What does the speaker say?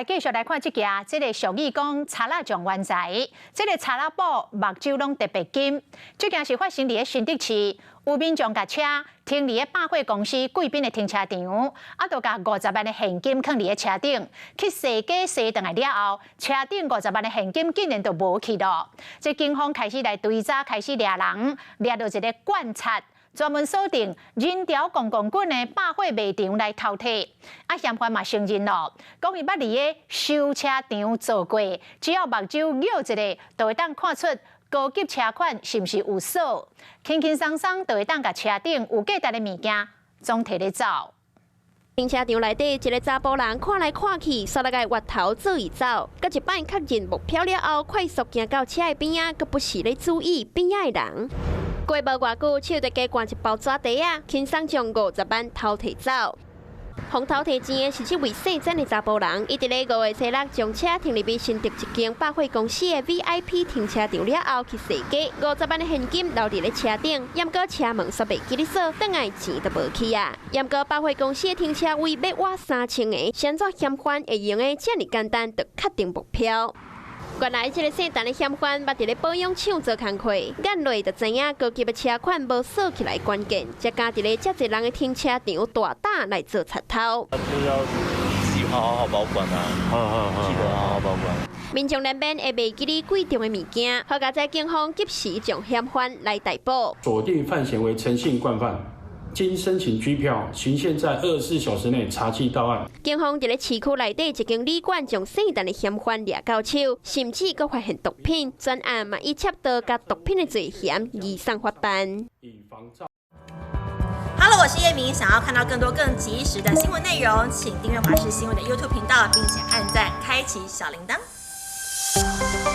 來繼續來看這件，這个俗語講賊仔撞冤財，這个賊仔寶目睭攏特別金。這件是發生佇咧新竹市，有民眾共車停佇咧百貨公司貴賓的停車場，啊，就共五十萬的現金囥佇咧車頂，去踅街踅轉來了後，車頂五十萬的現金竟然就無去囉。這警方開始來追查，開始掠人，掠著一个慣賊。專門鎖定人潮逛逛滾的百貨賣場來偷提，啊，嫌犯嘛承認咯，講伊捌佇咧修車場做過，只要目睭瞄一下，就會當看出高級車款是毋是有鎖，輕輕鬆鬆就會當共車頂有價值的物件總提咧走。停車場內底一个查埔人看來看去，煞來共越頭做伊走，閣一擺確認目標了後，快速行到車的邊仔，閣不時咧注意邊仔的人。過無偌久，手就加掼一包紙袋仔，輕鬆將五十萬偷提走。予偷提錢的是這位姓曾的查埔人，伊佇咧5月初六將車停入去新竹一間百貨公司的 VIP 停車場了後，去踅街，五十萬的現金留佇咧車頂，毋過車門煞袂記得鎖，轉來錢就無去啊。毋過百貨公司的停車位欲倚3000个，啥怎嫌犯會用得遮爾簡單就確定目標？原來這个姓陳的嫌犯捌佇咧保養廠做工課，眼內就知影高級的車款無鎖起來關鍵，才敢佇咧遮濟人的停車場大膽來做賊偷。就要自己好好好保管啊，記得好好保管。民眾難免會袂記得貴重的物件，好佳哉警方及時將嫌犯來逮捕。鎖定犯嫌為陳姓慣犯。經申請拘票，刑限在24小時內查緝到案。警方佇咧市區內底一間旅館將姓陳的嫌犯掠到手，甚至閣發現毒品，全案嘛以竊盜佮毒品的罪嫌移送法辦。 Hello，我是葉明，想要看到更多更及時的新聞內容，請訂閱華視新聞的 YouTube 頻道，並且按讚，開啟小鈴鐺。